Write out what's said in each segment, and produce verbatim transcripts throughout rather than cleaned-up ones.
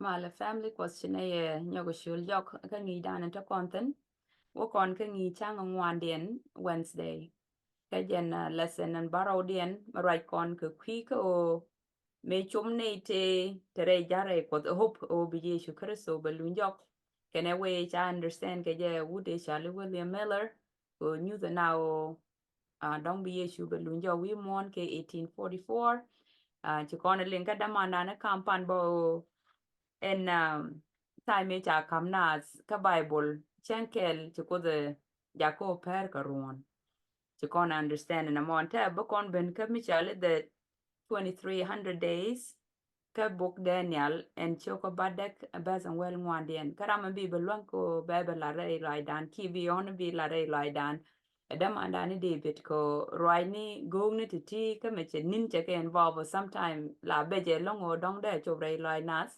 Malɛ family, Kuɔth ci nɛy ɛ nyɔk ciöl jɔk kä ŋi̱i̱cdan in te kɔn thi̱n. Wä kɔn kä ŋi̱i̱c cäŋ ŋuandiɛn, Wednesday. Kä jɛn, uh, lesson in bärɔwdiɛn mi ruac kɔn kɛ kui̱ kä ɣöö mëë com nɛy tëë te rɛy ja̱rɛ Kuɔth, hope ɣöö bi Yecu Kritho bɛ luny jɔk. Kɛnɛ wee ca understand kɛ jɛ wut ëë Charles William Miller, ɣöö nyuth ɛ na ɣöö, uh, dɔ̱ŋ bi Yecu bɛ luny jɔk wi̱i̱ muɔ̱ɔ̱n kɛ eighteen forty-four. Uh, ci kɔn ɛ liŋ kä dämandan ɛ kam pan bä ɣöö ɛn, um, time ëë ca ka̱m naath kä Bible cäŋ kɛl ci Kuoth ɛ jakä ɣöö pɛr kɛ ruɔ̱n. Ci kɔn understand ɛn ɛmɔ ɛn tɛ bi kɔn ben kä mi cɔal i̱ the twenty-three hundred days kä buk Daniel ɛn cio̱kä bädäk, bɛ̈th ɛn wäl ŋuandiɛn. Kä ram mi bi bɛ luäŋ kɛ ɣöö bɛ bɛ lat rɛy lɔaacdan, kiɛ bi ɣɔ̱n bi lat rɛy lɔaacdan. Ɛ dämandan ni David kɛ ɣöö ruacni, go̱o̱kni ti̱ti̱ kä mɛ cɛ ni̱n cɛ kɛ involve, sometime la bɛ jɛ lɔ̱ŋ ɣöö dɔ̱ŋ dee cop rɛy lɔaac nath.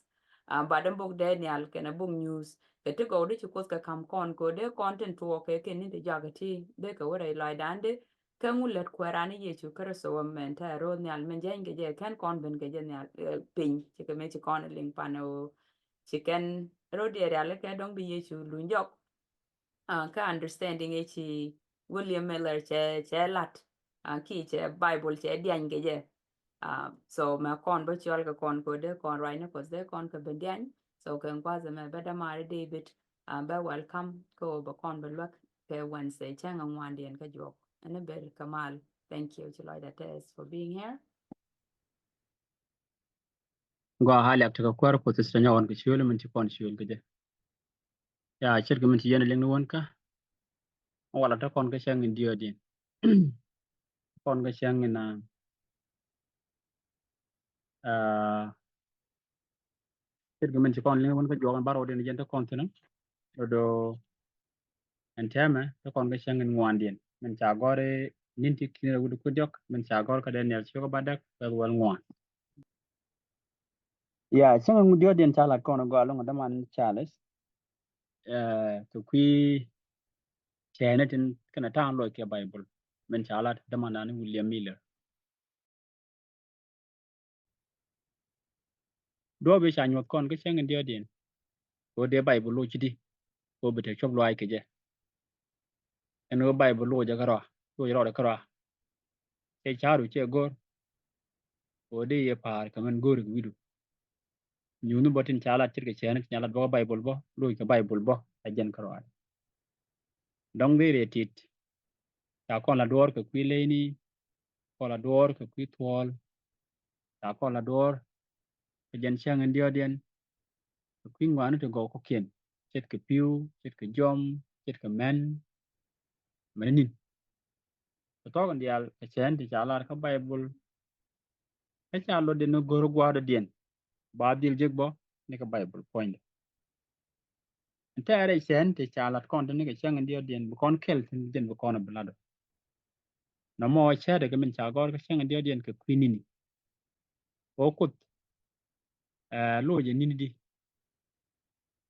Ah, but in buk Daniel kɛnɛ buk Nyuuth, kɛ ti gɔw di ci Kuoth kɛ ka̱m kɔn kɛ ɣöö dee kɔn tin tuɔɔk kɛ kɛ ni̱n ti jɔak kɛ ti dee kɛ wä rɛy lɔaacdan di. Kä ŋu lät Kuääran ni Yecu Kritho ɛ mɛn tɛ̈ ro̱o̱ nhial min jäny kɛ jɛ, kɛn kɔn ben kɛ jɛ nhial, eh, piny, ci kɛ mëë ci kɔn liŋ pan ɣöö ci kɛn ro̱o̱diɛn rialikä dɔ̱ŋ bi Yecu luny jɔk. Ah, kä understanding ëë ci William Miller cɛ, cɛ lat, ah, kiɛ cɛ Bible cɛ diany kɛ jɛ. Ah, so mɛ kɔn bä cɔl kɛ kɔn kɛ ɣöö dee kɔn ruacni Kuɔth, dee kɔn kɛ ben diany. So kɛ ŋuath ɛmɛ bä dämaari David, ah, bä welcome kɛ ɣöö bɛ kɔn bɛ luäk kɛ Wednesday cäŋ ŋuandiɛn kä juɔk. Ɛn ɛ ber kɛ mal. Thank you, ci lɔcdä tɛth for being here. Gɔaa, a liak tekɛ kuäär Kuoth, sister Nyawän, kɛ ciöl min ci kɔn ciöl kɛ jɛ. Ya, ce̱tkɛ min ci yɛn liŋ ni wän kä. Walɛ te kɔn kä cäŋ in diɔ̱ɔ̱kdiɛn. Kɔn kä cäŋ in, ah, ah, ce̱tkɛ min ci kɔn liŋ ni wän kä juɔk in bärɔwdiɛn jɛn te kɔn thi̱n. Do̱do̱ ɛn täämɛ te kɔn kä cäŋ in ŋuandiɛn. Min ca gɔ̱r i̱ ni̱n ti ki̱n rɛw wi̱cdɛ kui̱ diɔ̱k, min ca gɔ̱r kä Daniel cio̱kä bädäk, bɛ̈th wäl ŋuan. Ya, cäŋ in diɔ̱ɔ̱kdiɛn ca lat kɔn ɛ gɔaa ɛlɔ̱ŋ ɛ däman Charles. Eh, kɛ kui̱ cɛɛni tin kɛnɛ ta̱a̱ŋ luɔc kɛ Bible. Min ca lat dämandan ni William Miller. Duɔ̱ɔ̱p ëë ca nyuɔ̱th kɔn kä cäŋ in diɔ̱ɔ̱kdiɛn. Ɣöö dee Bible loc di, ɣöö bi te cop luaac kɛ jɛ. Ɛn ɣöö Bible loc jɛ kärɔa, loc rɔɔdɛ kärɔa. Cɛ ca̱ru cɛ go̱r. Ɣöö dee yɛ pa̱a̱r kɛ min go̱o̱ri kɛ wi̱cdu. Nyuuthni bä tin ca lat ce̱tkɛ cɛɛni tin ca lat bä kä Bible bä, loc kɛ Bible bä, ɛ jɛn kärɔa. Dɔ̱ŋ dee rɛy tit. Ca kɔn la duɔ̱ɔ̱r kɛ kui̱ leyni, kɔn la duɔ̱ɔ̱r kɛ kui̱ thuɔ̱ɔ̱l. Ca kɔn la duɔ̱ɔ̱r kɛ jɛn cäŋ in diɔ̱ɔ̱kdiɛn, kɛ kui̱ ŋɔaani ti gɔw kɔ̱kiɛn, ce̱tkɛ pi̱w, ce̱tkɛ jiɔam, ce̱tkɛ män, män ni̱n. Kɛ thuɔ̱k in diaal kɛ cɛɛn ti ca lar kä Bible. Kä ca luɔtdɛ ni go̱r gua̱a̱r dɔ̱diɛn ba dhil jek bä ni kɛ Bible puɔ̱nydɛ. Ɛn tɛɛrɛ cɛɛn ti ca lat kɔn ti ni kɛ cäŋ in diɔ̱ɔ̱kdiɛn bi kɔn kɛl thi̱n, jɛn bi kɔn bi lat ɔ. Nɔmɔ cäätdɛ kɛ min ca gɔ̱r kä cäŋ in diɔ̱ɔ̱kdiɛn kɛ kui̱ ni̱ni. Ɣöö Kuoth, eh, loc ɛ ni̱ni di.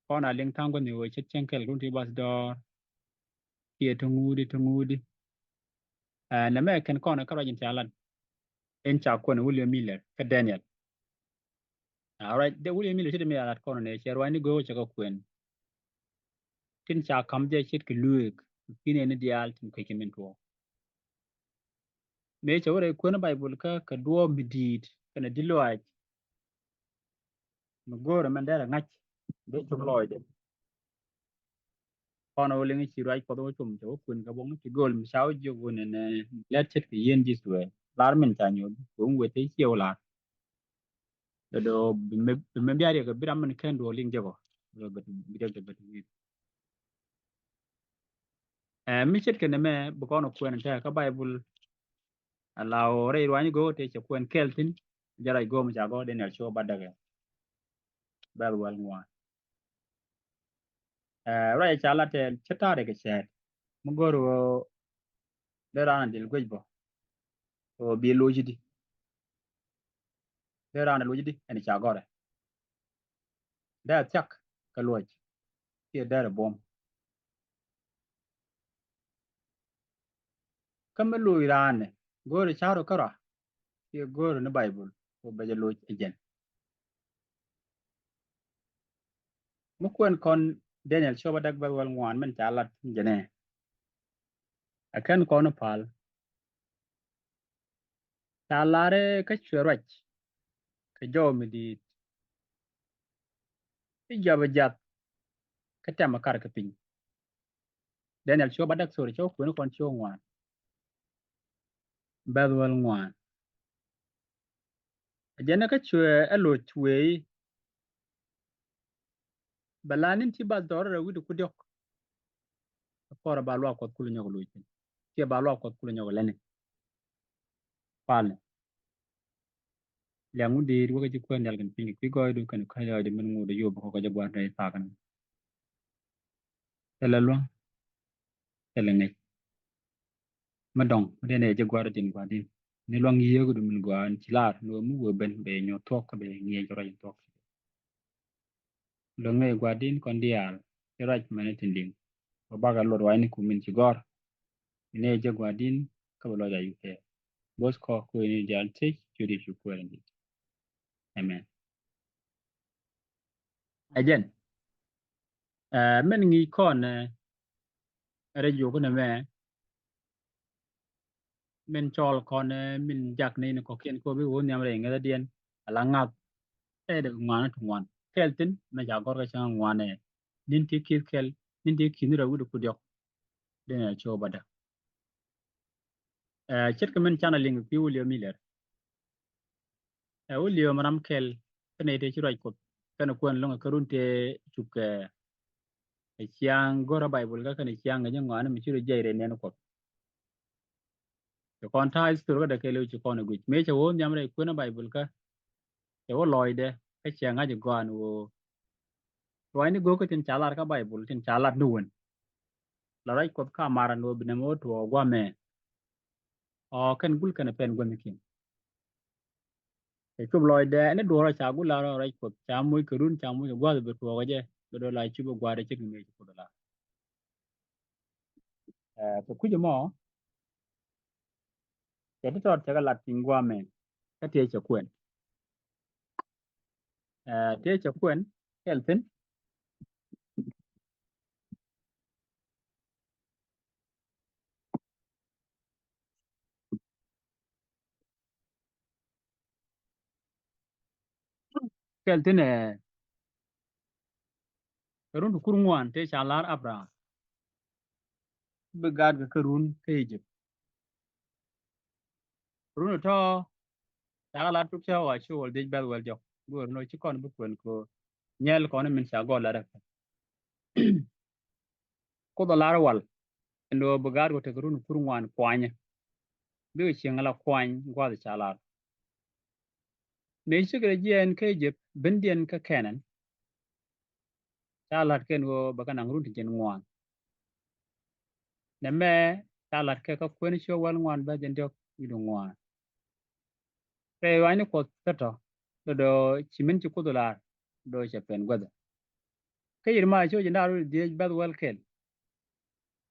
Kɔn a liŋ tha̱a̱ŋ gua̱thni ɣöö ce̱t cäŋ kɛl kɛ run ti bath dɔɔr. Kiɛ ti ŋuudi, ti ŋuudi. Eh, nɛmɛ kɛn kɔn kä ruac in ca lat. In ca kuɛn William Miller kä Daniel. All right, dee William Miller ce̱t mi a lat kɔn ni cɛ ruacni go̱o̱k cɛ kɛ kuɛn. Tin ca ka̱m jɛ ce̱tkɛ lueek, ki̱n ɛn ni diaal tin kuec kɛ min tuɔɔk. Mëë cɛ wä rɛy kuɛn Bible kä kɛ duɔ̱ɔ̱p mi di̱i̱t kɛnɛ di̱t lɔaac. Mi go̱o̱rɛ mɛn derɛ ŋa̱c dee cop lɔɔcdɛ. Kɔn ɣöö liŋ ci ruac Kuɔth wä com cɛ wä kuɛn kɛ buɔ̱ŋ ci gööl mi ca wä jiök wä nɛnɛ lɛt ce̱tkɛ yien ji̱ thuɛ. Lar min ca nyuɔth kɛ wä wet te ciɛ wä lar. Do̱do̱ bi mɛ, bi mɛ bia riɛk bi ram min kɛn duɔ̱ɔ̱k liŋ jɛ kɔ. Bi riɛk jɛ bɛ ti wi̱i̱. Ɛ, mi ce̱tkɛ nɛmɛ bi kɔn kuɛn tɛ kä Bible. Ala ɣöö rɛy ruany go̱o̱k tëë cɛ kuɛn kɛl thi̱n. Jɛ ruac go̱o̱k mi ca gɔ̱r Daniel cio̱k bädäk ɛ. Bɛ̈th wäl ŋuan. Ɛ, ruac ca lat tɛ cä ta̱a̱dɛ kɛ cɛɛt. Mi go̱o̱r ɣöö dee raan a dhil guec bä. Ɣöö bi loc di. Dee raan a loc di ɛn ca gɔ̱rɛ. Dee a thiak kɛ luɔc. Kiɛ derɛ buɔ̱m. Kä mi loc raan ni go̱o̱rɛ ca̱ru kärɔa. Kiɛ go̱o̱rɛ ni Baibul kɛ bɛ jɛ loc ɛ jɛn. Mi kuɛn kɔn Daniel cuɔp adäk bɛ̈th wäl ŋuan min ca lat jɛnɛ. Ɛ kɛn kɔn pal. Ca lar i̱ kä cuɛ ruac kɛ jɔw mi di̱i̱t. I̱ jiap ɛ jiath kä tɛm ɛ kar kɛ piny. Daniel cuɔp adäk, sorry, cuɔp kuɛn kɔn cuɔp ŋuan. Bɛ̈th wäl ŋuan. Ɛ jɛn kä cuɛ ɛ loc wëë i̱ bɛ la ni̱n ti ba dhɔr rɛw wi̱cdɛ ku diɔ̱k. Ɛ kɔrɛ ba luaak Kuɔth kulɛ nyɔk loc thi̱n. Kiɛ ba luaak Kuɔth kulɛ nyɔk lɛni. Palni. Liaŋ wä di̱i̱t wä kä ji̱ kuäär nhial kɛn piny kɛ kui̱ gɔɔydu kɛn kui̱ gɔɔydu min ŋuut ɛ yop kɔk kä jɛ gua̱a̱r rɛy thaakni. Thilɛ lua̱ŋ. Thilɛ ŋäc. Mi dɔ̱ŋ mi dee nɛ jɛ gua̱a̱r tin gua̱a̱r din. Ni lua̱ŋ yieekädu min gua̱a̱r ni ci lar ni wä mi wee ben bɛ nyuɔ̱th thuɔ̱k kä bɛ ŋiɛc ruac in thuɔ̱k. Luäŋ ŋäc gua̱a̱r din kɔn diaal ci ruac mɛn tin liŋ. Wä bakɛ luɔt ruac ni ku min ci gɔ̱r. Ni nɛ jɛ gua̱a̱r din kä bɛ lɔc a yuk kɛ. Bo̱th kɔk kuëë ni diaal thiec cu di cu kuɛɛr in dit. Amen. Ɛ jɛn. Ɛ, min ŋi̱i̱c kɔn, ɛ, rɛy jiök ni mɛ, min cɔl kɔn, ɛ, min jak ni ni kɔkiɛn kɔ bi wä nhiam rɛy ŋäthädiɛn ala ŋa̱th. Ɛ dee ŋuan ti ŋuan kɛl thi̱n mɛ ca gɔr kä cäŋ ŋuan ɛ ni̱n ti ki̱th kɛl, ni̱n ti ki̱th ni rɛw wi̱cdɛ ku diɔ̱k. Dee nɛ cop adä. Ɛ, ce̱tkɛ min canɛ liŋ kɛ kui̱ William Miller. Ɛ, William ram kɛl kɛnɛ tëë ci ruac Kuɔth kɛnɛ kuɛn lɔ̱ŋ kä run tëë cuk, ɛ, ɛ ciaŋ go̱rä Baibol kä kɛnɛ ciaŋ kɛ ji̱ ŋɔaani mi ci rɔ jiɛc rɛy nɛn Kuɔth. Ci kɔn ta̱a̱ history kä dee kɛl ci kɔn ɛ guic mëë cɛ wä nhiam rɛy kuɛn Baibol kä cɛ wä lɔcdɛ kä cɛ ŋa̱c gɔaa ni ɣöö ruacni go̱o̱kä tin ca lar kä Baibol tin ca lar ni wen. La ruac Kuɔth ka mar ni ɣöö bi nɛmɛ wä tuɔɔk guamɛ. Ɔ kɛn gul kɛn pɛn guäthnikiɛn. Cɛ cop lɔcdɛ ni duɔ̱ɔ̱r ca gul lar ruac Kuɔth ca moc kɛ run ca moc kɛ gua̱th bi tuɔɔk jɛ bi dɔl a cup ɛ gua̱a̱r ce̱tkɛ mëë ci Kuoth lar. Ɛ, kɛ kui̱c ɛmɔ cɛ ti tɔt cɛ kɛ lat piny guamɛ kä tëë cɛ kuɛn. Ɛ, tëë cɛ kuɛn kɛl thi̱n. Kɛl thi̱n ɛ kɛ run ti kur ŋuan tëë ca lar Abraham bi gaatkɛ kä run kä Egypt. Run tɔ̱ ca kɛ lar tuk cä wa ci wäl dhiec bɛ̈th wäl jɔk. Bi wä run ci kɔn bi kuɛn kɛ nyɛl kɔn min ca gɔl lar ɛ kɛ. Kuoth a lar wal ɛn ɣöö bi gaat kɔ tek run kur ŋuan kuanyä. Bikɛ cieŋ ala kuany gua̱th ca lar. Mëë cikɛ jiɛɛn kä Egypt bendiɛn kä Kenan. Ca lat kɛn ɣöö bɛ kɛ naŋ run ti jiɛn ŋuan. Nɛmɛ ca lat kɛ kä kuɛn cuɔp wäl ŋuan bɛ̈th jiɛn diɔ̱k wi̱cdɛ ŋuan. Rɛy ruacni Kuɔth kä tɔ̱ do̱do̱ ci min ci Kuoth lar do̱ cɛ pɛn guäthɛ. Kä Yeremia cuɔp jiɛn da̱ŋ rɛw wi̱cdɛ dhiec bɛ̈th wäl kɛl.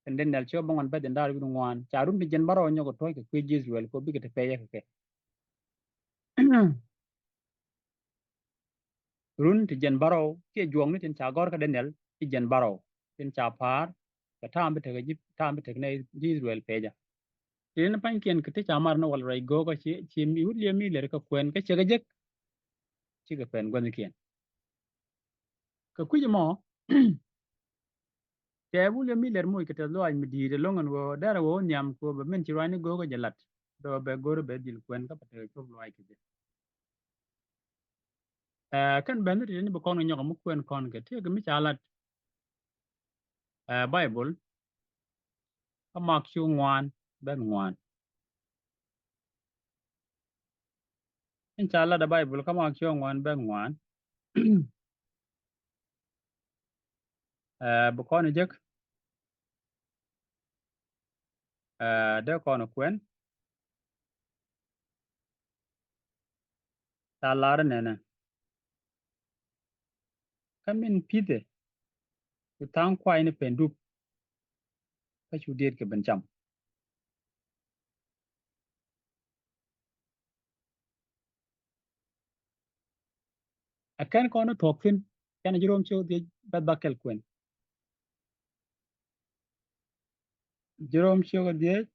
Kɛn Daniel cuɔp bäŋuan bɛ̈th jiɛn da̱ŋ rɛw wi̱cdɛ ŋuan ca run ti jiɛn bärɔw nyɔk kɛ tuɔ̱c kɛ kui̱ ji̱ Israel kɛ ɣöö bikɛ te pɛcä kɛ kɛ. Run ti jiɛn bärɔw kiɛ juɔkni tin ca gɔ̱r kä Daniel ti jiɛn bärɔw tin ca pa̱a̱r kɛ ta̱a̱m bi tek ji̱ ta̱a̱m bi tek nɛy ji̱ Israel pɛcä. Ti ni pa̱nykiɛn kɛ ti ca mar ni wal ruac go̱o̱kä ci ci mi wut liɛm mi lɛr kä kuɛn kä cɛ kɛ jek. Cikɛ pɛn guäthnikiɛn. Kɛ kui̱c ɛmɔ cɛ wut liɛm mi lɛr moc kɛ tɛth lɔaac mi di̱i̱t ɛlɔ̱ŋ ɛn ɣöö derɛ wä wä nhiam kɛ ɣöö bɛ min ci ruacni go̱o̱kä jɛ lat. Bɛ wä bɛ go̱o̱rä bɛ dhil kuɛn kä bɛ tekɛ cop lɔaac kɛ jɛ. Ɛ, kɛn ben ni ti ni bi kɔn kɛ nyɔk mi kuɛn kɔn kɛ tëëkɛ mi ca lat. Ɛ, Baibol kä Mak cuɔp ŋuan bɛ̈th ŋuan. Ɛn ca lat ɛ Baibol kä Mak cuɔp ŋuan bɛ̈th ŋuan. Ɛ, bi kɔn jek. Ɛ, dee kɔn kuɛn. Ca lar nɛnɛ. Kä min pi̱thɛ cu tha̱a̱ŋ kuay ni pɛn dup. Kä cu diet kɛ ben cam. Ɛ kɛn kɔn ni thuɔ̱k thi̱n. Kɛn ji̱ Rom ciök dhiec bɛth bäkɛl kuɛn. Ji̱ Rom ciök dhiec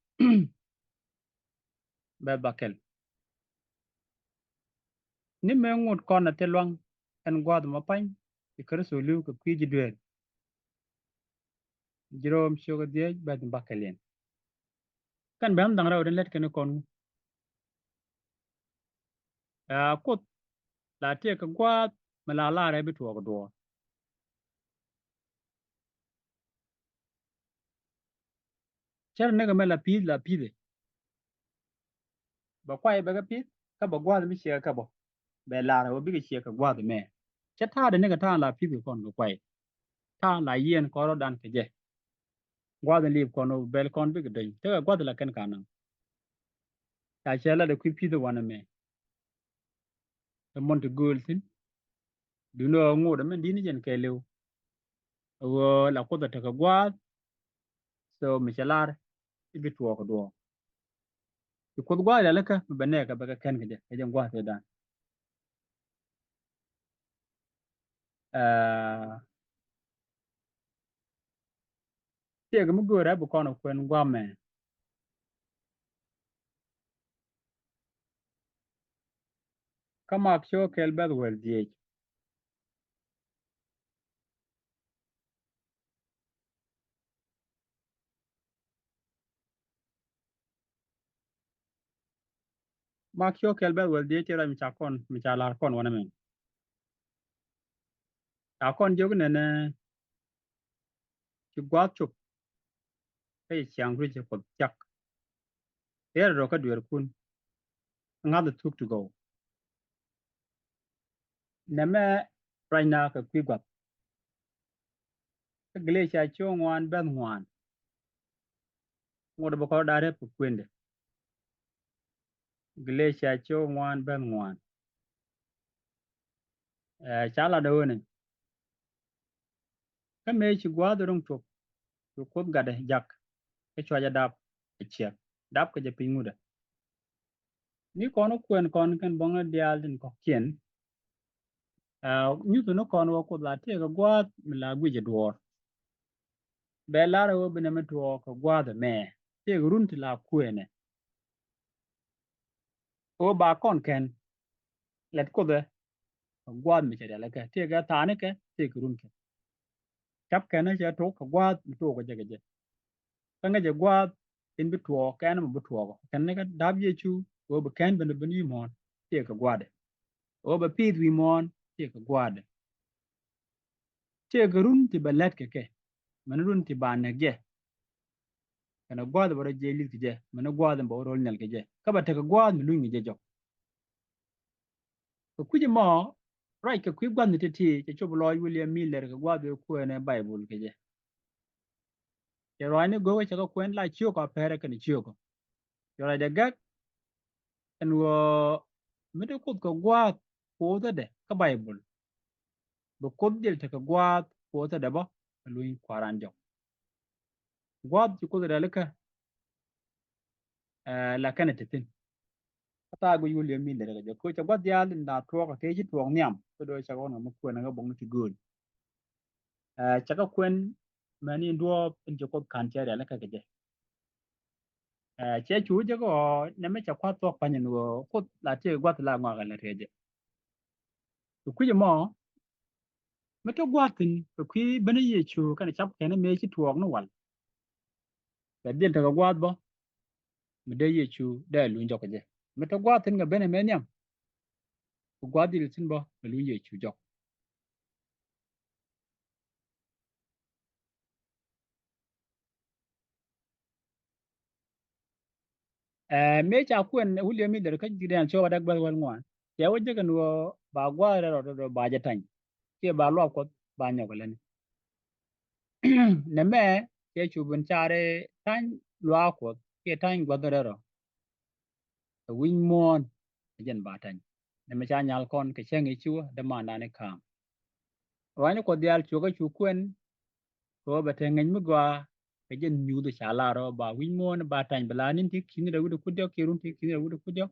bɛth bäkɛl. Ni mëë ŋot kɔn a thil luaŋ ɛn gua̱a̱th mɔ pa̱ny i̱ Kritho li̱w kɛ kui̱ ji̱ dueer. Ji̱ Rom ciök dhiec bɛth bäkɛl yɛn. Kɛn bɛn dhaŋ rɛw den lät kɛn kɔn ŋu. Ɛ Kuoth la tiɛɛk kɛ gua̱a̱th mi la lar ɛ bi tuɔɔk duɔɔr. Cär nikɛ mɛ la pi̱i̱th la pi̱i̱th ɛ. Bɛ kuay bɛ kɛ pi̱i̱th kä bɛ gua̱a̱th mi ciɛ kɛ bɔ. Bɛ lar ɛ wä bikɛ ciɛ kɛ gua̱a̱th mɛ. Cä ta̱a̱dɛ nikɛ ta̱a̱ la pi̱i̱th kɛ kɔn kɛ kuay. Ta̱a̱ la yiɛn kɔn rɔ dan kɛ jɛ. Gua̱a̱th in liip kɔn wä bɛl kɔn bikɛ deny tekɛ gua̱a̱th la kɛn ka naŋ. Ca cɛ lat ɛ kui̱ pi̱i̱th wanɛ mɛ. Ɛ mɔn ti gööl thi̱n. Duundɛ ɣä ŋot ɛmɛn di̱t ni jɛn kɛɛliw. Ɣöö la Kuoth ɛ tekɛ gua̱a̱th. So mi cɛ lar i̱ bi tuɔɔk duɔɔk. Ci Kuoth gua̱a̱th rialikä mi bɛ nɛɛkɛ bɛ kɛ kɛn kɛ jɛ kɛ jɛ gua̱a̱th ëëdan. Aa, tiɛɛk mi göörä bi kɔn kuɛn gua̱a̱th mɛ. Kä Mak cio̱k kɛl bɛth wäl dhieec. Mak cio̱k kɛl bɛth wäl dhieec ci ruac mi ca kɔn mi ca lar kɔn wanɛ mɛ. Ca kɔn jiök nɛnɛ ci gua̱a̱th cop. Kä ci ciaŋ ruec ci Kuoth cak. Riɛt rɔ kä dueerkun. Ŋa̱th thuk ti gɔw. Nɛmɛ ruacna kɛ kui̱ gua̱th. Kä Galatia cio̱k ŋuan bɛth ŋuan. Ŋot bä kɔn da̱r rep kɛ kuendɛ. Galatia cio̱k ŋuan bɛth ŋuan. Ɛ, ca lat ɣöö ni. Kä mëë ci gua̱a̱th ro̱ŋ tuɔp, ci Kuoth gatdɛ jak, kä cua jɛ dap ɛ ciɛk, dap kɛ jɛ piny ŋutdɛ. Ni kɔn kuɛn kɔn kɛn buɔ̱ŋni diaal tin kɔ̱kiɛn. Ɛ, nyuthni kɔn wä Kuoth la tëëkɛ gua̱a̱th mi la guic ɛ duɔ̱ɔ̱r. Bɛ lar ɛ ɣöö bi nɛmɛ tuɔɔk kɛ gua̱a̱th ɛmɛ, tëëkɛ run ti la kuënɛ. Ɣöö ba kɔn kɛn lɛt Kuoth ɛ kɛ gua̱a̱th mi cɛ rialikä, tëëkɛ thaanikɛ, tëëkɛ runkɛ. Cap kɛn cɛ tok kɛ gua̱a̱th mi tok kɛ jɛ kɛ jɛ. Kä ŋäcɛ gua̱a̱th in bi tuɔɔk kɛn mɔ bi tuɔɔk. Kɛn ni kä da̱p Yecu ɣöö bi kɛn ben ben wi̱i̱ muɔ̱ɔ̱n, tëëkɛ gua̱a̱dɛ. Ɣöö bɛ pi̱i̱th wi̱i̱ muɔ̱ɔ̱n, tëëkɛ gua̱a̱dɛ. Tëëkɛ run ti bɛ lät kɛ kɛ, mɛn run ti ba nɛk jɛ. Kɛnɛ gua̱a̱th bɛ rɔ jiɛc li̱th kɛ jɛ, mɛn gua̱a̱th bɛ wä ro̱l nhial kɛ jɛ. Kä bɛ tekɛ gua̱a̱th mi luny kɛ jɛ jɔk. Kɛ kui̱c ɛmɔ, ruac kɛ kui̱ gua̱thni ti̱ti̱, cɛ cop lɔɔc William Miller kɛ gua̱a̱th ëë kuëënɛ Baibul kɛ jɛ. Cɛ ruaacni go̱o̱k cɛ kɛ kuɛn la ciökɔ a pɛrɛ kɛnɛ ciökɔ. Cɛ ruacdɛ gɛk ɛn ɣöö mi te Kuoth kɛ gua̱a̱th kuothädɛ kä Baibul. Bi Kuoth jil tekɛ gua̱a̱th kuothädɛ bä kɛ luny kua̱ran jɔk. Gua̱a̱th ci Kuoth rialikä, ɛ, la kɛnɛ te thi̱n. Kä thaak guic William Miller kɛ jɛ köö cɛ gua̱th diaal in la tuɔɔk kɛ ci tuɔɔk nhiam. Kä do̱ cɛ kɛ wä nɔ mi kuɛn kä buɔ̱ŋni ti gööl. Ɛ, cɛ kɛ kuɛn mɛni in duɔɔp in ci Kuoth ka̱n cɛ rialikä kɛ jɛ. Ɛ, cɛ cu jɛ kɛ ɣɔɔ nɛmɛ cɛ kua̱th thuɔ̱k pa̱ny in ɣöö Kuoth la tëëkɛ gua̱th la ŋɔak kɛ lät kɛ jɛ. Kɛ kui̱c ɛmɔ mi te gua̱a̱th thi̱n kɛ kui̱ benɛ Yecu kɛnɛ cap kɛn mëë ci tuɔɔk ni wal. Bɛ dhil tekɛ gua̱a̱th bä mi dee Yecu dee luny jɔk kɛ jɛ. Mi te gua̱a̱th thi̱n kɛ benɛ mëë nhiam. Kɛ gua̱a̱th dhil thi̱n bä kɛ luny Yecu jɔk. Ɛ, mëë ca kuɛn William Miller kä ji̱ dɛn cɔɔk adäk bäth wäl ŋuan. Cɛ wä jek ɛn ɣöö ba gua̱a̱th rɛl rɔ ba jɛ tany. Kiɛ ba luaak Kuɔth ba nyɔk kɛ lätni. Nɛmɛ cɛ cu ben car i̱ tany luaak Kuɔth kiɛ tany gua̱th rɛl rɔ. Ɛ wi̱c muɔ̱ɔ̱n ɛ jɛn ba tany. Nɛmɛ ca nyal kɔn kɛ cäŋ i̱ ci wä dämandan i̱ ka̱a̱m. Ruaacni Kuɔth diaal cuɛ kä cu kuɛn. Kɛ ɣöö bɛ te ŋäc mi gɔaa kɛ jɛn nyuuth ca lar ɣöö ba wi̱c muɔ̱ɔ̱n ba tany bi la ni̱n ti ki̱ni rɛw wi̱cdɛ kui̱diɔk kiɛ run ti ki̱ni rɛw wi̱cdɛ kui̱diɔk.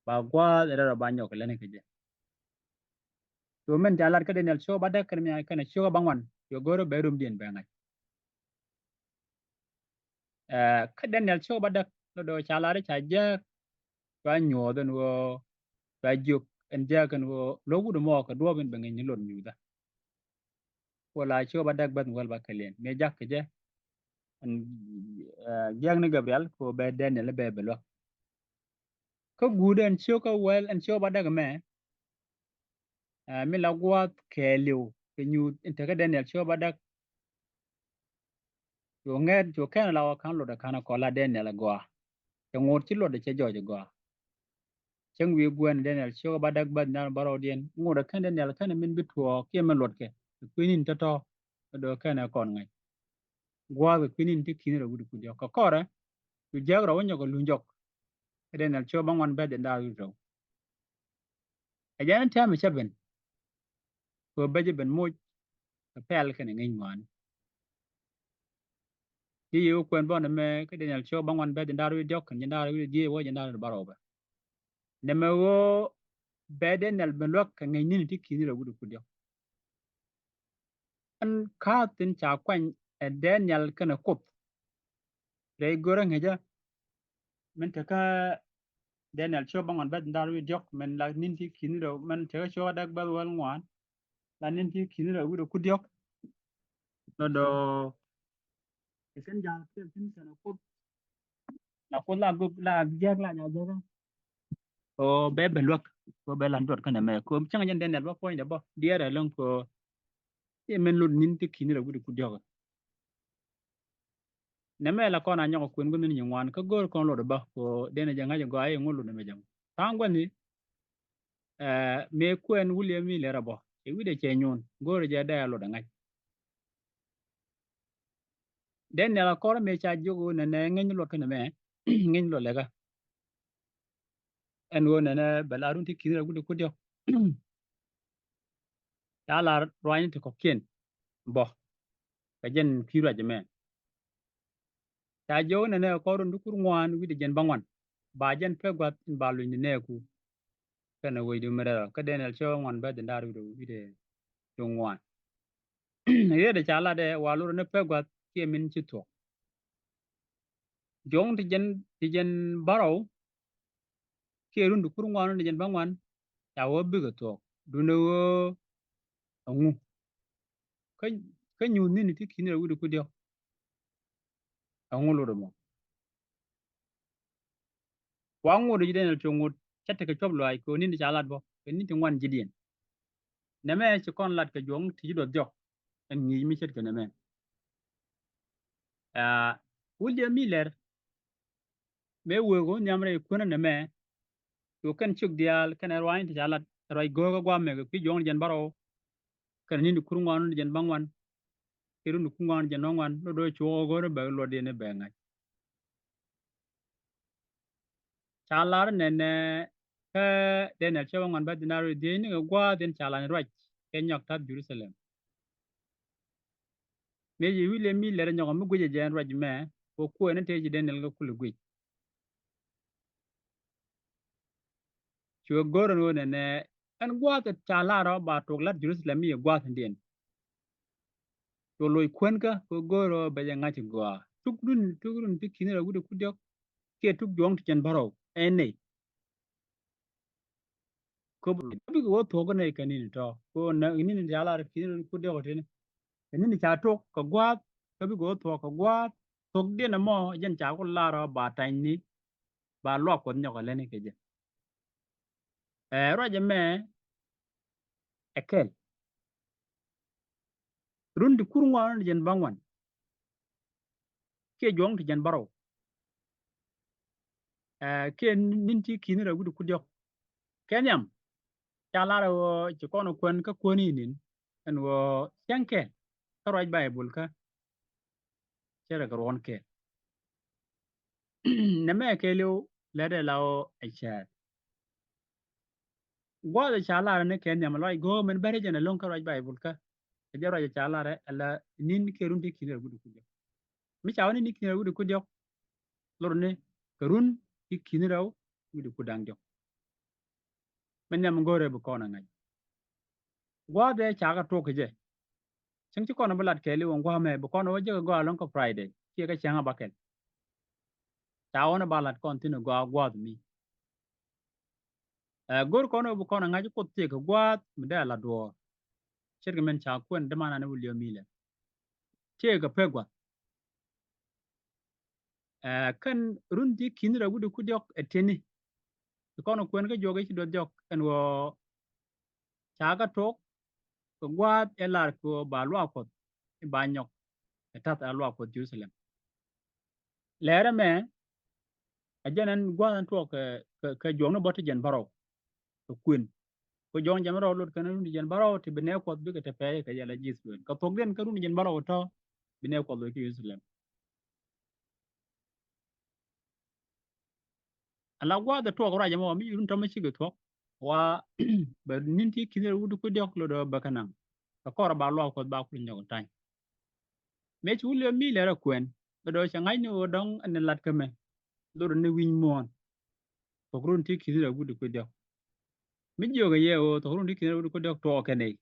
Ba gua̱a̱th rɛl rɔ ba nyɔk kɛ lätni kɛ jɛ. Cu min ca lat kä Daniel cio̱k bädäk kɛnɛ mi kɛnɛ cio̱k bäŋuan, cu go̱rä bɛ rumdiɛn bɛ ŋa̱c. Ɛ, kä Daniel cio̱k bädäk, lɔ do̱ ca lat ca jääk, cua nyuɔ̱th ɛn ɣöö, cua jiök ɛn jääk ɛn ɣöö lo̱k wut ɛmɔ kɛ duɔ̱ɔ̱p in bɛ ŋäc ni lot nyuuthä. Ku la cio̱k bädäk bäth wäl bä kɛliɛn mëë jak kɛ jɛ. Ɛn, ɛ, jiäk ni Gabriel ku bɛ Daniel bɛ bɛ luäk. Kä guut ɛn cio̱k kä wäl ɛn cio̱k bädäk mɛ, ɛ, mi la gua̱a̱th kɛɛliw kɛ nyuuth in tekä Daniel cio̱k bädäk. Cu ŋɛɛt cu kɛn la wä ka̱n luɔt ɛ ka̱n ɛ kɔn la Daniel ɛ gɔaa. Cɛ ŋot ci luɔt ɛ cɛ jɔɔc ɛ gɔaa. Cäŋ wi̱i̱ guɛn Daniel cio̱k bädäk bäth nyan bärɔwdiɛn ŋot ɛ kɛn Daniel kɛn ɛ min bi tuɔɔk kiɛ min luɔtkɛ. Ɛ kui̱ ni̱n tɔ̱tɔ̱ ɛ do̱ kɛn ɛ kɔn ŋäc. Gua̱a̱th ɛ kui̱ ni̱n ti ki̱n rɛw wi̱cdɛ kui̱diɔ̱k kɛ kɔrɛ. Cu jiäk rɛw wä nyɔk ɛ luny jɔk. Kä Daniel cio̱k bäŋuan bäth nyan rɛw wi̱cdɛ rɛw. Ɛ jɛn tɛmɛ cä ben. Kɛ ɣöö bä jɛ ben moc kɛ pɛl kɛnɛ ŋäc ŋɔaani. Ci yiëë wä kuɛn bä nɛmɛ kä Daniel cio̱k bäŋuan bäth nyan rɛw wi̱cdɛ diɔ̱k kɛnɛ nyan rɛw wi̱cdɛ dhieec wä nyan rɛw wi̱cdɛ bärɔw bä. Nɛmɛ ɣöö bɛ Daniel ben luäk kɛ ŋäc ni̱n ti ki̱n rɛw wi̱cdɛ kui̱diɔ̱k. Ɛn kääth tin ca kuany ɛ Daniel kɛnɛ Kuoth. Rɛy görä ŋäcä min tekä Daniel cio̱k bäŋuan bäth nyan rɛw wi̱cdɛ diɔ̱k min la ni̱n ti ki̱n rɛw min tekä cio̱k bädäk bäth wäl ŋuan. La ni̱n ti ki̱n rɛw wi̱cdɛ kui̱diɔ̱k. Lɔ do̱ kɛ kɛn ja̱a̱l kɛl tin kɛnɛ Kuoth. La Kuoth la gök la jiäk la ja̱a̱l jiäk. Kɛ ɣöö bɛ ben luäk kɛ ɣöö bɛ la duɔt kɛnɛ mɛ kɛ ɣöö cäŋ jɛn Daniel bä puɔ̱nydɛ bä diɛɛr ɛlɔ̱ŋ kɛ ɣöö i̱ min lot ni̱n ti ki̱n rɛw wi̱cdɛ kui̱diɔ̱k. Nɛmɛ la kɔn a nyɔk a kuën gua̱n ni nyin ŋuan kä go̱o̱r kɔn lot bä kɛ ɣöö Daniel jɛ ŋa̱c a gɔaa i̱ ŋu lot nɛmɛ jɛ ŋu. Tha̱a̱ŋ gua̱n ni, ɛ, mëë kuɛn William Miller a bä ɛ wi̱cdɛ cɛ nyuun go̱o̱r jɛ dee a lot a ŋa̱c. Daniel a kɔr mëë ca jiök ɣöö nɛnɛ ŋäc ni luɔt kɛnɛ mɛ ŋäc ni luɔt lɛkä. Ɛn ɣöö nɛnɛ bɛ la run ti ki̱n rɛw wi̱cdɛ kui̱diɔ̱k. Ca la ruanyni ti kɔ̱kiɛn bä kɛ jɛn kui̱ ruac ɛmɛ. Ca jiök nɛnɛ kɔr run ti kur ŋuan wi̱cdɛ jiɛn bäŋuan ba jɛn pek gua̱th in ba luny ni nɛɛku. Kɛnɛ wecdu mi rɛl kä Daniel cio̱k ŋuan bäth nyan rɛw wi̱cdɛ, wi̱cdɛ ŋuan. Riet ca latdɛ wa lot ni pek gua̱th kiɛ min ci thuɔ̱k. Juɔ̱ŋ ti jiɛn, ti jiɛn bärɔw kiɛ run ti kur ŋuan ti jiɛn bäŋuan ca wä bikɛ thuɔ̱k duundɛ ɣöö ɛŋu. Kä, kä nyuuth ni̱n ti ki̱n rɛw wi̱cdɛ kui̱diɔ̱k. Ɛŋu lot ɛmɔ. Wa ŋot ji̱ Daniel cio̱k ŋot cä tekɛ cuɔp lɔaac kɛ ɣöö ni̱n ti ca lat bä kɛ ni̱n ti ŋuan ji̱diɛn. Nɛmɛ ci kɔn lat kɛ juɔ̱ŋ ti ji̱ duɔth diɔ̱k. Ɛn ŋi̱i̱c mi ce̱tkɛ nɛmɛ. Aa, William Miller mëë wëë kɛ wä nhiam rɛy kuänä nɛmɛ. Cu kɛn ciök diaal kɛnɛ ruaacni ti ca lat ruac go̱o̱kä gua̱a̱mɛ kɛ kui̱ juɔ̱ŋ ni jiɛn bärɔw. Kɛnɛ ni̱n ti kur ŋuan ni jiɛn bäŋuan. Kiɛ run ti kur ŋuan ni jiɛn bäŋuan lot do̱ cuɔ̱ɔ̱k go̱o̱r bɛ luɔtdiɛn bɛ ŋa̱c. Ca lar nɛnɛ kä Daniel cio̱k bäŋuan bäth nyan rɛw wi̱cdɛ dhieec ni kɛ gua̱a̱th in ca lar ni ruac kɛ nyɔk ta̱th Jerusalem. Mëë ci William Miller nyɔk mi guic ɛ jɛn ruac mɛ kɛ kuɛn ni tëë ci Daniel kɛ kul guic. Cuɛ go̱r ɛn ɣöö nɛnɛ ɛn gua̱a̱th ca lar ɔ ba tuɔk la̱t Jerusalem mi yɛ gua̱a̱th ɛn diɛn. Cu loc kuänkä kɛ go̱o̱r ɔ bɛ jɛ ŋa̱c gɔaa. Tuk run, tuk run ti ki̱n rɛw wi̱cdɛ kui̱diɔ̱k kiɛ tuk juɔ̱ŋ ti jiɛn bärɔw ɛn nɛy. Kɛ bikɛ wä thuɔ̱k kɛ nɛy kɛ ni̱n tɔ̱ kɛ ni̱n ca lar ki̱n rɛw wi̱cdɛ kui̱diɔ̱k ɔ tini. Kɛ ni̱n ca tok kɛ gua̱a̱th kɛ bikɛ wä thuɔ̱k kɛ gua̱a̱th thuɔ̱kdiɛn ɛmɔ jɛn ca ku lar ɔ ba tanyni ba luak Kuɔth nyɔk ɛ lätni kɛ jɛ. Ɛ ruac ɛmɛ ɛ kɛl. Run ti kur ŋuan ni jiɛn bäŋuan kiɛ juɔ̱ŋ ti jiɛn bärɔw. Ɛ kiɛ ni̱n ti ki̱n rɛw wi̱cdɛ kui̱diɔ̱k. Kɛ nhiam ca lar ɛ ɣöö ci kɔn ɛ kuän kä kuäni ni̱n ɛn ɣöö cäŋ kɛl kä ruac Baibol kä. Cɛ rɛ kɛ ruɔ̱n kɛɛl. Nɛmɛ kɛɛliw lɛt ɛ la ɣöö ɛ cäät. Gua̱a̱th ɛ ca lar ni kɛ nhiam ɛ lɔc go̱o̱k min bɛr jɛn ɛ lo̱ŋ kä ruac Baibol kä. Ɛ jɛ ruac ɛ ca lar ɛ la ni̱n kiɛ run ti ki̱n rɛw wi̱cdɛ kui̱diɔ̱k. Mi ca wä ni ni̱n ki̱n rɛw wi̱cdɛ kui̱diɔ̱k. Lor ni kɛ run ti ki̱n rɛw wi̱cdɛ kui̱daŋ diɔ̱k. Min nhiam go̱o̱rɛ bi kɔn ɛ ŋa̱c. Gua̱a̱th ɛ ca kɛ tuɔk kɛ jɛ. Cäŋ ci kɔn bi lat kɛɛliw ɛn gua̱a̱th mɛ bi kɔn wä jek ɛ gɔaa ɛlɔ̱ŋ kɛ Friday kiɛ kɛ cäŋ a ba kɛl. Ca ɣɔn ɛ ba lat kɔn thi̱n ɛ gɔaa gua̱a̱th mi. Ɛ go̱r kɔn ɛ bi kɔn ɛ ŋa̱c Kuoth tëëkɛ gua̱a̱th mi dee a la duɔ̱ɔ̱r. Ce̱tkɛ min ca kuɛn däman an William Miller. Tëëkɛ pek gua̱th. Ɛ kɛn run ti ki̱n rɛ wi̱cdɛ ku diɔ̱k ɛ ti̱ni. Ti kɔn kuɛn kä juɔk i̱ ci duɔth jɔk ɛn ɣöö ca kɛ tok kɛ gua̱a̱th ɛ lar kɛ ɣöö ba luaak Kuɔth i̱ ba nyɔk ɛ ta̱th ɛ luaak Kuɔth Jerusalem. Lɛɛrɛ mɛ ɛ jɛn ɛn gua̱a̱th ɛn tuɔɔk kɛ, kɛ, kɛ juɔkni bä ti jiɛn bärɔw kɛ kuën. Kɛ juɔk jiɛn bärɔw lot kɛn run ti jiɛn bärɔw ti bi nɛɛ Kuɔth bikɛ te pɛɛy kɛ yɛl ɛ ji̱ Ithrael. Kɛ thokdiɛn kä run ti jiɛn bärɔw tɔ̱ bi nɛɛ Kuɔth loc kä Jerusalem. Ala gua̱a̱th ɛ tuɔɔk ruac ɛmɔ mi run tɔ̱ mi cikɛ thuɔ̱k. Wa bɛ ni̱n ti ki̱n rɛ wut ku diɔ̱k lot ɛ bɛ kɛ naŋ. Kɛ kɔr ba luaak Kuɔth ba kul nyɔk ta̱ny. Mëë ci William Miller ɛ kuɛn bɛ dɔ̱ cɛ ŋa̱cni ɣöö dɔ̱ŋ ɛn lat kä mɛ. Lot ɛn wi̱ny muɔ̱ɔ̱n. Thok run ti ki̱n rɛ wut ku diɔ̱k. Mi jiök ɛ yɛ ɣöö thok run ti ki̱n rɛ wut ku diɔ̱k tuɔɔk kɛ nɛy.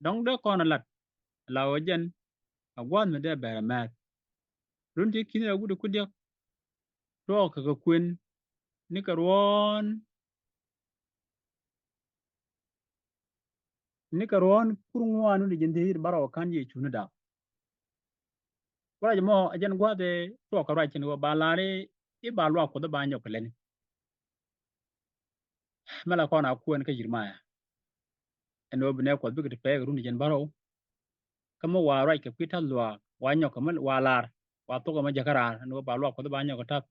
Dɔ̱ŋ dee kɔn ɛ lat ala ɣöö jɛn ɛ gua̱a̱th mi dee bɛr ɛ mɛɛth. Run ti ki̱n rɛ wut ku diɔ̱k tuɔɔk kɛ kɛ kuën nikɛ ruɔ̱ɔ̱n nikɛ ruɔ̱ɔ̱n kur ŋuan wi̱cdɛ jiɛn dhieec wi̱cdɛ bärɔw ɛ ka̱n Yecu ni da̱a̱k. Ruac ɛmɔ ɛ jɛn gua̱a̱th ɛ tuɔɔk kɛ ruac cin ɣöö ba lar i̱ ba luaak Kuɔth i̱ ba nyɔk kɛ lätni. Mɛ la kɔn a kuɛn kä Yeremia ɛn ɣöö bi nɛɛ Kuɔth bikɛ ti pɛɛk run ti jiɛn bärɔw. Kä mi wa ruac kɛ kui̱ ta̱th luaak wa nyɔk kɛ mi wa lar wa thok ɛmɔ jäkä raar ɛn ɣöö ba luaak Kuɔth i̱ ba nyɔk kɛ ta̱th.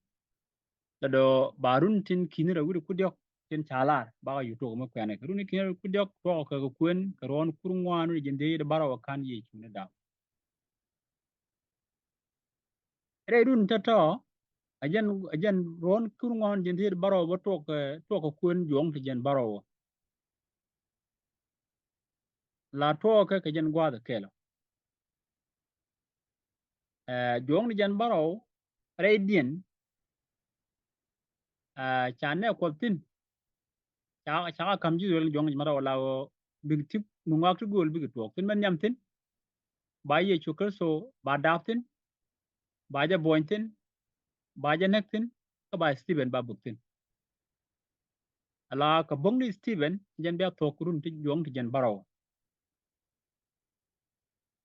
Lɛ dɔ̱ ba run tin ki̱n rɛ wi̱cdɛ ku diɔ̱k tin ca lar bakɛ yut tok mi kuɛnɛ kɛ run ki̱n rɛ wi̱cdɛ ku diɔ̱k tuɔɔk kɛ kɛ kuën kɛ ruɔ̱ɔ̱n kur ŋuan wi̱cdɛ jiɛn dhieec wi̱cdɛ bärɔw ɛ ka̱n Yecu ni da̱a̱k. Rɛy run tɔ̱tɔ̱ a jɛn, a jɛn ruɔ̱ɔ̱n kur ŋuan jiɛn dhieec bärɔw bä tuɔk, tuɔk kɛ kuën juɔ̱ɔ̱ŋ ti jiɛn bärɔw. La tuɔɔk kɛ kɛ jɛn gua̱a̱th kɛl ɔ. Ɛ, juɔ̱ɔ̱ŋ ti jiɛn bärɔw rɛydiɛn, ɛ, ca nɛɛ Kuɔth thi̱n. Ca, ca kɛ ka̱m ji̱ Israel juɔ̱ɔ̱ŋ ti jiɛn bärɔw la ɣöö bikɛ ti mi ŋɔak ti gööl bikɛ tuɔɔk thi̱n mɛ nhiam thi̱n. Ba Yecu Kritho ba daap thi̱n. Ba jɛ buɔ̱ny thi̱n. Ba jɛ näk thi̱n. Kä ba Stephen ba bök thi̱n. Ala kɛ bo̱kni Stephen jɛn bia thuɔ̱k run ti juɔ̱ɔ̱ŋ ti jiɛn bärɔw.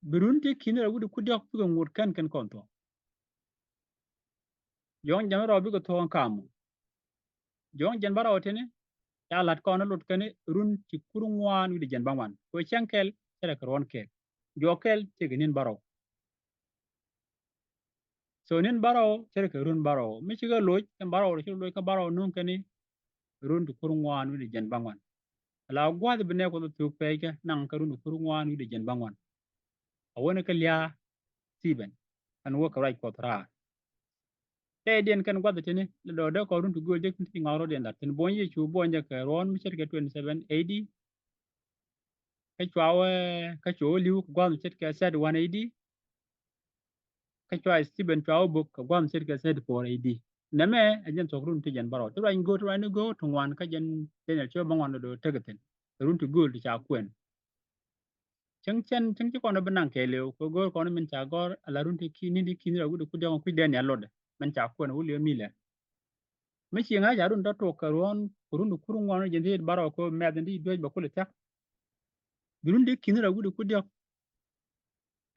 Bi run ti ki̱n rɛ wi̱cdɛ ku diɔ̱k bikɛ ŋot kɛn kɛn kɔn thuɔ̱k. Juɔ̱ɔ̱ŋ jiɛn bärɔw bikɛ thuɔ̱k ɛn ka̱a̱mu. Juɔ̱ɔ̱ŋ jiɛn bärɔw tini ca la̱t kɔn lot kɛn run ti kur ŋuan wi̱cdɛ jiɛn bäŋuan kɛ cäŋ kɛl cɛ rɛ kɛ ruɔ̱n kɛl. Juɔk kɛl tëëkɛ ni̱n bärɔw. So ni̱n bärɔw cɛ rɛ kɛ run bärɔw mi cikɛ loc kɛn bärɔw rɛ ci loc kä bärɔw nuŋ kɛn run ti kur ŋuan wi̱cdɛ jiɛn bäŋuan. Ala gua̱a̱th bi nɛɛ Kuɔth thuk pɛɛckä naŋ kä run ti kur ŋuan wi̱cdɛ jiɛn bäŋuan. A wänɛ kä lia̱a̱ Stephen ɛn wä kɛ ruac Kuɔth raar. Tɛɛdiɛn kɛn gua̱th tini lɛ dɔ̱ dee kɔn run ti gööl jek tin ti ŋɔak rɔ̱diɛn la̱t tin buɔ̱ny Yecu buɔ̱ny jɛ kɛ ruɔ̱ɔ̱n mi ce̱tkɛ twenty seven A D. Kä cua wä, kä cua wä li̱w kɛ gua̱th mi ce̱tkɛ thirty one A D. Kä cua Stephen cua wä bök kɛ gua̱th mi ce̱tkɛ thirty four A D. Nɛmɛ ɛ jɛn thuɔ̱k run ti jiɛn bärɔw ti ruac gööl ti ruac ni gööl ti ŋuan kä jɛn Daniel cua bäŋuan lɛ dɔ̱ tek thi̱n. Run ti gööl ti ca kuɛn. Cäŋ cɛn cäŋ ci kɔn bi naŋ kɛɛliw kɛ go̱o̱r kɔn min ca gɔ̱r ala run ti ki̱n ni ti ki̱n rɛ wi̱cdɛ ku diɔ̱k kui̱ Daniel lotdɛ min ca kuɛn wä li̱w mi lɛ. Mi ci ŋa̱c ca run tɔ̱ tuɔk kɛ ruɔ̱n kɛ run ti kur ŋuan wi̱cdɛ jiɛn dhieec bärɔw kɛ mɛth in di duec bɛ kulɛ thia̱k. Bi run ti ki̱n rɛ wi̱cdɛ ku diɔ̱k.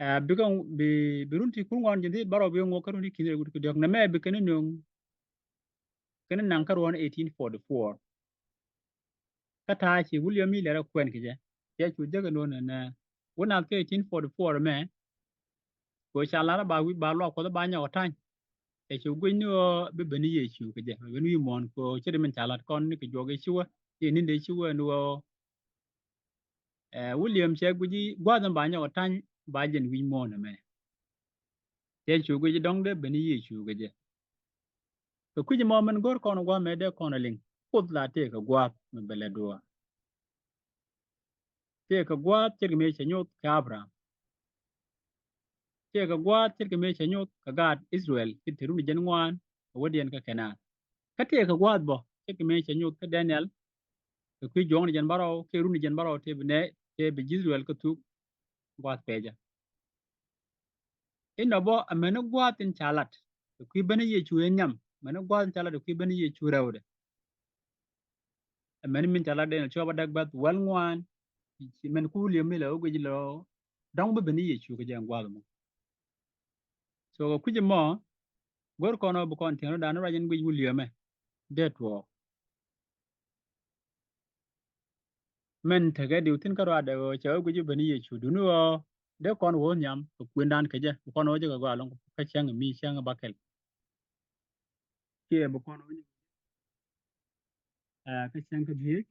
Ɛ, bikɛ bi, bi run ti kur ŋuan jiɛn dhieec bärɔw bi ŋuɔk kä run ti ki̱n rɛ wi̱cdɛ ku diɔ̱k nɛmɛ bikɛ ni nöŋ. Kɛn naŋ kä ruɔ̱n eighteen forty-four. Kä ta̱a̱ ci William Miller ɛ kuɛn kɛ jɛ. Cɛ cu jek ɛn ɣöö nɛ, nɛ wä nath kä eighteen forty-four ɛmɛ. Kɛ ɣöö ca lar ba wi̱c ba luak Kuɔth ba nyɔk ɛ ta̱ny. Cɛ cu guic ni ɣöö bi ben ni Yecu kɛ jɛ, bi ben wi̱i̱ muɔ̱ɔ̱n kɛ ɣöö ce̱t min ca lat kɔn ni kɛ juɔk ɛ ci wä. Ci ni̱n dee ci wä ɛn ɣöö Ɛ, William cɛ guic i̱ gua̱a̱th in ba nyɔk ɛ ta̱ny ba jɛn wi̱c muɔ̱ɔ̱n ɛmɛ. Cɛ cu guic i̱ dɔ̱ŋ dee ben i̱ Yecu kɛ jɛ. Kɛ kui̱c ɛmɔ min go̱r kɔn ɛ gua̱a̱th mɛ dee kɔn ɛ liŋ. Kuoth la tëëkɛ gua̱a̱th mi bɛ lɛ duɔ̱ɔ̱r. Tëëkɛ gua̱a̱th ce̱tkɛ mëë cɛ nyoth kɛ Abraham. Tëëkɛ gua̱a̱th ce̱tkɛ mëë cɛ nyoth kɛ gaat Israel ci te run jiɛn ŋuan kɛ wädiɛn kä Kɛnaan. Kä tëëkɛ gua̱a̱th bä ce̱tkɛ mëë cɛ nyoth kä Daniel. kɛ kui̱ juɔ̱ŋni jiɛn bärɔw kiɛ runi jiɛn bärɔw tëë bi nɛ tëë bi ji̱ I-thɛ-rɛl kä thuk gua̱a̱th pɛcä. Inɔ bä amäni gua̱a̱th in ca lat kɛ kui̱ bäni Yecu ɛ nhiam, amäni gua̱a̱th in ca lat kɛ kui̱ bäni Yecu rɛwdɛ. Amäni min ca lat Daniel cuɔp a däk bäth wäl ŋuan, mɛn ku William mi lɛ wä guic lɔ dɔ̱ŋ bi bäni Yecu kɛ jɛ gua̱a̱th mɔ. So kɛ kui̱c mɔ go̱r kɔn ɔ bi kɔn tiɛn rɔ dan ruac in guic William ɛ dee tuɔɔk. Mɛn tekɛ diw thi̱n kä ruaadɛ ɣöö cɛ wä guic bäni Yecu duni ɣöö dee kɔn wä nhiam kɛ kuëndan kɛ jɛ bi kɔn wä jɛ kɛ gɔaa lɔŋ kä cäŋ mi cäŋ bakɛl. Kiɛ bi kɔn wä nyɛ ɛ kä cäŋ kä dhiec.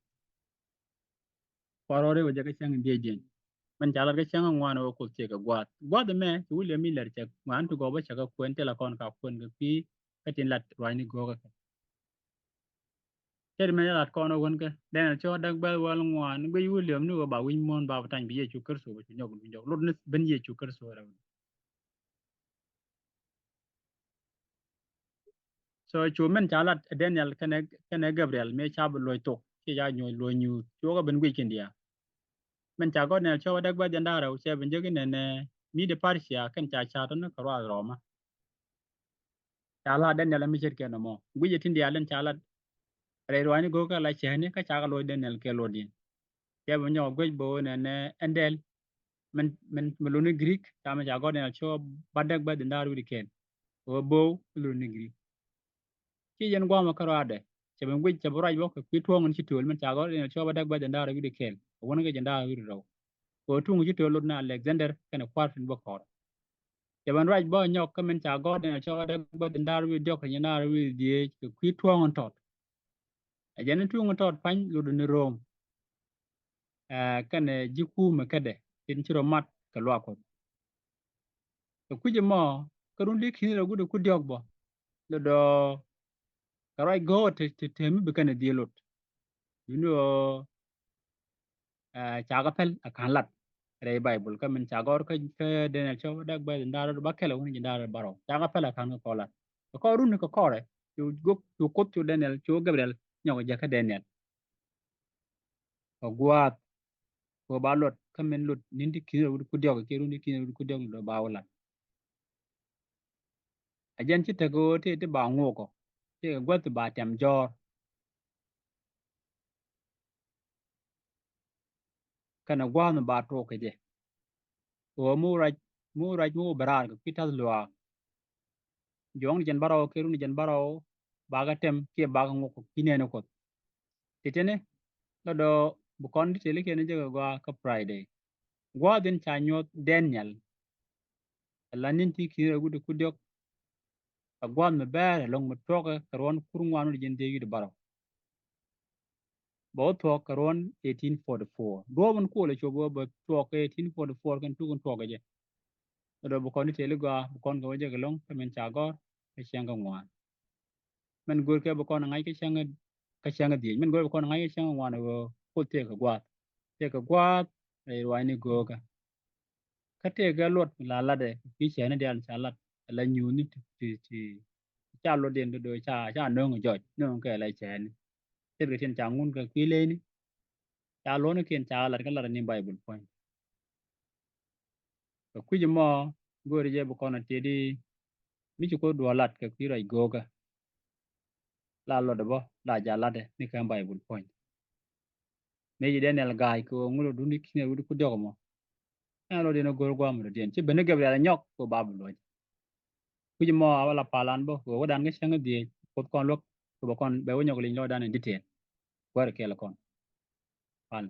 Kɔn rɔ rɛw jɛ kä cäŋ in dhiec diɛn. Mɛn ca lat kä cäŋ ŋuan wä Kuoth ciɛ kɛ gua̱a̱th. Gua̱a̱th ɛmɛ ci William Miller cɛ ŋuan ti gɔw bä cɛ kä kuɛn thilɛ kɔn ka kuɛn kɛ kui̱ kä tin lat ruacni go̱o̱kä kɛ. Cɛ di mɛn ca lat kɔn wä wän kä Daniel cuɔp a däk bäth wäl ŋuan guic William ni wä ba wi̱ny muɔ̱ɔ̱n ba bi tany bi Yecu Kritho ba cu nyɔk luny jɔk lot ni ben Yecu Kritho rɛw. So cu mɛn ca lat Daniel kɛnɛ kɛnɛ Gabriel mëë ca bi luɔc thok kiɛ ca nyuɔc luɔc nyuuth cuɔkɛ ben guic kin diaal. Mɛn ca gɔ̱r Daniel cuɔp a däk bäth jiɛn da̱ŋ rɛw cɛ ben jek inɛnɛ Midi Parcia kɛn ca ca̱r tɔ̱ni kɛ ruath Roma. Ca lat Daniel mi ce̱tkɛ nɔmɔ guic ɛ tin diaal in ca lat rɛy ruacni go̱o̱kä la cäätni kä ca kɛ luɔc Daniel kɛ luɔtdiɛn. Cɛ bi nyɔk guic bo̱o̱ nɛnɛ ɛn dɛl mɛn mɛn mi luni Greek ca mɛn ca gɔ̱r Daniel cuɔp a däk bäth jiɛn da̱ŋ rɛw wi̱cdɛ kɛl. Ɣöö bo̱o̱ mi luni Greek. Ci yɛn gua̱a̱mɛ kä ruaadɛ cɛ bi guic cɛ bi ruac bä kɛ kui̱ tuɔ̱ɔ̱ŋ in ci töl mɛn ca gɔ̱r Daniel cuɔp a däk bäth jiɛn da̱ŋ rɛw wi̱cdɛ kɛl kɛ wän kä jiɛn da̱ŋ rɛw wi̱cdɛ rɛw. Ɣöö tuŋ ci töl lot ni Alexander kɛnɛ kua̱r tin bä kɔr. Cɛ ben ruac bä nyɔk kä min ca gɔ̱r Daniel cuɔp a däk bäth jiɛn da̱ŋ rɛw wi̱cdɛ diɔ̱k kɛ jiɛn da̱ŋ rɛw wi̱cdɛ dhieec kɛ kui̱ tuɔ̱ɔ̱ŋ in tɔt. Ɛ jɛn in tuŋ in tɔt pa̱ny lotdɛ ni Rom. Ɛ kɛnɛ ji̱ kumɛ kädɛ tin ci rɔ mat kɛ luaak Kuɔth. Kɛ kui̱c ɛmɔ kä run di ki̱n rɛ gutdɛ ku diɔ̱k bä lotdɛ kɛ ruac go̱o̱k te te te mi bi kɛnɛ dhieec lot. Duni ɣöö ɛ ca kɛ pɛl ɛ ka̱n lat rɛy Baibul kä min ca gɔ̱r kä kä Daniel cuɔp a däk bäth jiɛn da̱ŋ rɛw ba kɛl ɛ wun jiɛn da̱ŋ rɛw bärɔw ca kɛ pɛl ɛ ka̱n kä kɔr lat. Kɛ kɔr runi kɛ kɔrɛ cu guɔ̱k cu Kuoth cu Daniel cu Gabriel nyɔk jɛ kä Daniel. Kɛ gua̱a̱th kɛ ba luɔt kä min luɔt ni̱n ti ki̱n rɛ wut ku diɔ̱k kiɛ run ti ki̱n rɛ wut ku diɔ̱k lotdɛ ba wä lat. Ɛ jɛn ci tekɛ ɣöö tëë ti ba ŋuɔkɔ tëë kɛ gua̱th ba tɛm jɔ̱ɔ̱r. Kɛnɛ gua̱a̱th mi ba tuɔɔk kɛ jɛ ɣöö mi wä ruac mi wä ruac mi wä bɛ raar kɛ kui̱ ta̱th luaak. Juɔ̱ɔ̱ŋ ni jiɛn bärɔw kiɛ run ni jiɛn bärɔw bakɛ tɛm kiɛ bakɛ ŋuɔk kɛ kui̱ nɛɛni Kuɔth. Ti tini lotdɛ bi kɔn di tëlikiɛn jɛ kɛ gɔaa kä Friday. Gua̱a̱th in ca nyuɔ̱th Daniel ɛ la ni̱n ti ki̱n rɛ wut ku diɔ̱k. Ɛ gua̱a̱th mi bɛɛr ɛlɔ̱ŋ mi tuɔɔkɛ kɛ ruɔ̱n kur ŋuan wut jiɛn dhieec wi̱cdɛ bärɔw. Bɛ wä thuɔ̱k kɛ ruɔ̱n eighteen forty-four. Duɔ̱ɔ̱p in kuɔl ɛ cop ɣöö bɛ thuɔ̱k kɛ eighteen forty-four kɛn tuk in thuɔ̱k kɛ jɛ. Kɛ dɔ̱ bi kɔn i̱ tëëli gɔaa bi kɔn kɛ wä jɛ kɛ lo̱ŋ kä min ca gɔ̱r kɛ cäŋ kä ŋuan. Min go̱o̱r kɛ bi kɔn ɛ ŋa̱c kä cäŋ kä cäŋ kä dhiec. Min go̱o̱r bi kɔn ɛ ŋa̱c kä cäŋ kä ŋuan ɣöö Kuoth tëëkɛ gua̱a̱th. Tëëkɛ gua̱a̱th rɛy ruaacni go̱o̱kä. Kä tëëkɛ luɔt la latdɛ kɛ kui̱ cäätni diaal ca lat ala nyuuthni ti ti ti ca luɔtdiɛn do̱do̱ ca ca no̱o̱ŋ jɔc no̱o̱ŋ kɛ la cäätni. Ce̱tkɛ tin ca ŋun kɛ kui̱ leyni ca luɔ̱nikiɛn ca lat kä lat ni Baibul puɔ̱ny. Kɛ kui̱c mɔ go̱o̱ri jɛ bi kɔn a tiɛt i̱ mi ci Kuoth duɔ̱ɔ̱r lat kɛ kui̱ ruac go̱o̱kä. La luɔtdɛ bä la jalatdɛ ni kɛ Baibul puɔ̱ny. Mëë ci Daniel ga̱a̱c kɛ ɣöö ŋu lotdun ti ki̱n rɛ wut ku diɔ̱k mɔ. Ɛn luɔtdiɛn ɛ go̱o̱r gua̱a̱m luɔtdiɛn ci ben ni Gabriel ɛ nyɔk kɛ ɣöö ba bi luɔc. Kui̱c mɔ a wä la palan bä kɛ ɣöö wädan kä cäŋ kä dhiec Kuoth kɔn luäk kɛ bä kɔn bɛ wä nyɔk liŋ lɔcdan in detail. Kuäär kɛɛl kɔn pal.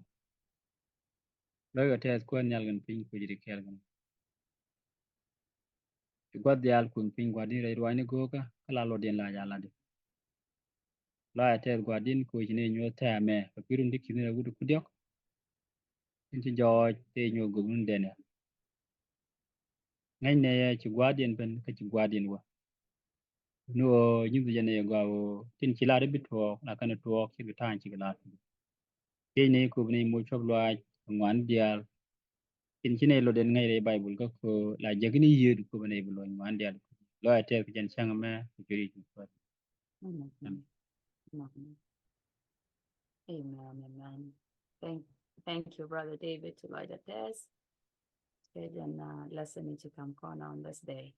Lo̱ckɛ tɛth Kuäär nhial kɛn piny kui̱c ri kɛɛl kɛn. Ci gua̱th diaal kueŋ piny gua̱di̱n rɛy ruaacni go̱o̱kä kä la luɔtdiɛn la jalatdi. Lo̱ckɛ tɛth gua̱di̱n koci ni nyuɔ̱th tɛmɛ kɛ kui̱ run ti ki̱n rɛ wut ku diɔ̱k. Tin ci jɔɔc tëë nyuɔ̱th gök run Daniel. Ŋäcnɛ yɛ ci gua̱diɛn ben kä ci gua̱diɛn wä. Ni ɣöö nyuth jɛ ni yɛ gɔaa ɣöö tin ci lar i̱ bi tuɔɔk la kɛn tuɔɔk ci kɛ ta̱a̱ŋ ci kɛ lar. Thiecnɛ i̱ kööbnɛ i̱ moc cuɔp luaac kɛ ŋuan diaal. Tin ci nɛy luɔtdiɛn ŋäc rɛy Baibul kä köö la jäk ni yiëëdu kööbnɛ i̱ bi luɔc ŋuan diaal. Lo̱ckɛ tɛth kɛ jɛn cäŋ ɛmɛ kɛ cuɛ ric. Amen, amen. Thank, thank you, Brother David, to lead the test. Kɛ jɛn uh, lesson in ci kam kɔn on this day.